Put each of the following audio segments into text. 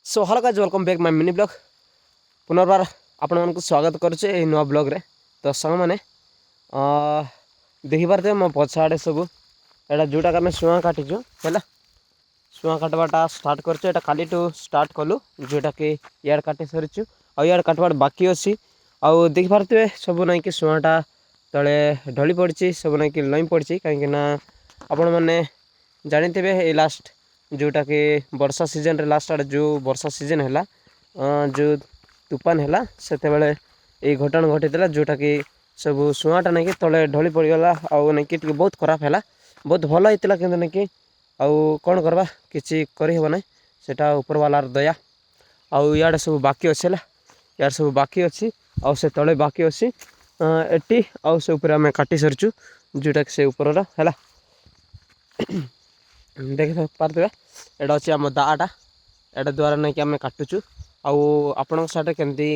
So hello guys, welcome back my mini vlog. ପୁନର୍ବାର ଆପଣମାନଙ୍କୁ ସ୍ୱାଗତ କରୁଛି ଏହି ନୂଆ ବ୍ଲଗ୍ରେ। ତ ସାଙ୍ଗମାନେ, ଦେଖିପାରୁଥିବେ ମୋ ପଛ ଆଡ଼େ ସବୁ ଏଇଟା ଯେଉଁଟାକି ଆମେ ସୁଆଁ କାଟିଛୁ ହେଲା। ସୁଆଁ କାଟିବାଟା ଷ୍ଟାର୍ଟ କରିଛୁ। ଏଇଟା କାଲିଠୁ ଷ୍ଟାର୍ଟ କଲୁ, ଯେଉଁଟାକି ଇଆଡ଼େ କାଟି ସରିଛୁ ଆଉ ଇଆଡ଼େ କାଟିବାର ବାକି ଅଛି। ଆଉ ଦେଖିପାରୁଥିବେ, ସବୁ ନାଇଁକି ସୁଆଁଟା ତଳେ ଢଳି ପଡ଼ିଛି, ସବୁ ନାଇଁକି ଲଇଁ ପଡ଼ିଛି। କାହିଁକିନା ଆପଣମାନେ ଜାଣିଥିବେ, ଏଇ ଲାଷ୍ଟ ଯେଉଁଟାକି ବର୍ଷା ସିଜନ୍ରେ, ଲାଷ୍ଟ ଆଡ଼େ ଯେଉଁ ବର୍ଷା ସିଜନ୍ ହେଲା, ଯେଉଁ ତୁଫାନ ହେଲା, ସେତେବେଳେ ଏଇ ଘଟଣା ଘଟିଥିଲା, ଯେଉଁଟାକି ସବୁ ସୁଆଁଟା ନାଇଁକି ତଳେ ଢଳି ପଡ଼ିଗଲା ଆଉ ନାଇଁକି ଟିକେ ବହୁତ ଖରାପ ହେଲା। ବହୁତ ଭଲ ହେଇଥିଲା, କିନ୍ତୁ ନାଇଁକି ଆଉ କ'ଣ କରିବା, କିଛି କରିହେବ ନାହିଁ। ସେଇଟା ଉପରବାଲାର ଦୟା। ଆଉ ଇଆଡ଼େ ସବୁ ବାକି ଅଛି ହେଲା। ଇଆଡ଼େ ସବୁ ବାକି ଅଛି ଆଉ ସେ ତଳେ ବାକି ଅଛି ଏଠି ଆଉ ସେ ଉପରେ ଆମେ କାଟି ସାରିଛୁ, ଯେଉଁଟାକି ସେ ଉପରର ହେଲା। ଦେଖି ପାରୁଥିବେ, ଏଇଟା ଅଛି ଆମ ଦାଆଟା। ଏଇଟା ଦ୍ୱାରା ନେଇକି ଆମେ କାଟୁଛୁ। ଆଉ ଆପଣଙ୍କ ସାଇଡ଼୍ରେ କେମିତି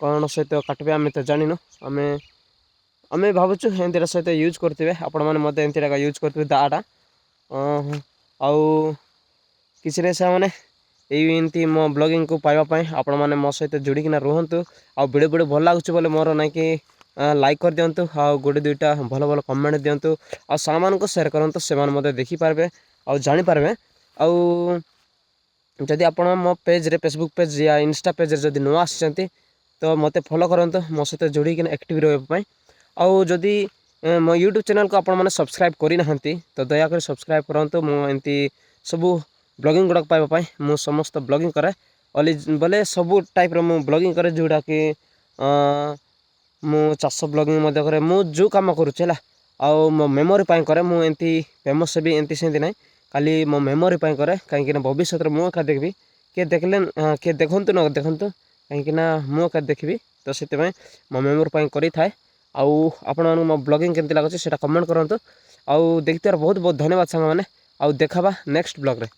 କ'ଣ ସହିତ କାଟିବେ, ଆମେ ତ ଜାଣିନୁ। ଆମେ ଭାବୁଛୁ ଏମିତିଟା ସହିତ ୟୁଜ୍ କରୁଥିବେ। ଆପଣମାନେ ମଧ୍ୟ ଏମିତିଟା ୟୁଜ୍ କରୁଥିବେ ଦାଆଟା। ଆଉ କିଛି ନାହିଁ ସେମାନେ, ଏଇ ଏମିତି ମୋ ବ୍ଲଗିଂକୁ ପାଇବା ପାଇଁ ଆପଣମାନେ ମୋ ସହିତ ଯୋଡ଼ିକିନା ରୁହନ୍ତୁ। ଆଉ ଭିଡ଼ିଓ ଭିଡ଼ିଓ ଭଲ ଲାଗୁଛି ବୋଲେ ମୋର ନାଇଁକି ଲାଇକ୍ କରିଦିଅନ୍ତୁ ଆଉ ଗୋଟେ ଦୁଇଟା ଭଲ ଭଲ କମେଣ୍ଟ ଦିଅନ୍ତୁ ଆଉ ସାଙ୍ଗମାନଙ୍କୁ ସେୟାର କରନ୍ତୁ। ସେମାନେ ମଧ୍ୟ ଦେଖିପାରିବେ ଆଉ ଜାଣିପାରିବେ। ଆଉ ଯଦି ଆପଣ ମୋ ପେଜ୍ରେ, ଫେସବୁକ୍ ପେଜ୍ ୟା ଇନଷ୍ଟା ପେଜ୍ରେ ଯଦି ନୂଆ ଆସିଛନ୍ତି, ତ ମୋତେ ଫଲୋ କରନ୍ତୁ ମୋ ସହିତ ଯୋଡ଼ିକିନା ଆକ୍ଟିଭ୍ ରହିବା ପାଇଁ। ଆଉ ଯଦି ମୋ ୟୁଟ୍ୟୁବ୍ ଚ୍ୟାନେଲ୍କୁ ଆପଣମାନେ ସବସ୍କ୍ରାଇବ୍ କରିନାହାନ୍ତି, ତ ଦୟାକରି ସବସ୍କ୍ରାଇବ୍ କରନ୍ତୁ। ମୁଁ ଏମିତି ସବୁ ବ୍ଲଗିଂ ଗୁଡ଼ାକ ପାଇବା ପାଇଁ। ମୁଁ ସମସ୍ତ ବ୍ଲଗିଂ କରେ ଅଲି ବୋଲେ ସବୁ ଟାଇପ୍ର ମୁଁ ବ୍ଲଗିଂ କରେ, ଯେଉଁଟାକି ମୁଁ ଚାଷ ବ୍ଲଗିଂ ମଧ୍ୟ କରେ। ମୁଁ ଯେଉଁ କାମ କରୁଛି ହେଲା, ଆଉ ମୋ ମେମୋରି ପାଇଁ କରେ। ମୁଁ ଏମିତି ଫେମସ୍ ହେବି, ଏମିତି ସେମିତି ନାହିଁ। ଖାଲି ମୋ ମେମୋରି ପାଇଁ କରେ, କାହିଁକିନା ଭବିଷ୍ୟତରେ ମୁଁ ଏକା ଦେଖିବି। କିଏ ଦେଖିଲେ, କିଏ ଦେଖନ୍ତୁ ନ ଦେଖନ୍ତୁ, କାହିଁକିନା ମୁଁ ଏକା ଦେଖିବି। ତ ସେଥିପାଇଁ ମୋ ମେମୋରି ପାଇଁ କରିଥାଏ। ଆଉ ଆପଣମାନଙ୍କୁ ମୋ ବ୍ଲଗିଂ କେମିତି ଲାଗୁଛି, ସେଇଟା କମେଣ୍ଟ କରନ୍ତୁ। ଆଉ ଦେଖିଥିବାର ବହୁତ ବହୁତ ଧନ୍ୟବାଦ ସାଙ୍ଗମାନେ। ଆଉ ଦେଖାବା ନେକ୍ସଟ ବ୍ଲଗ୍ରେ।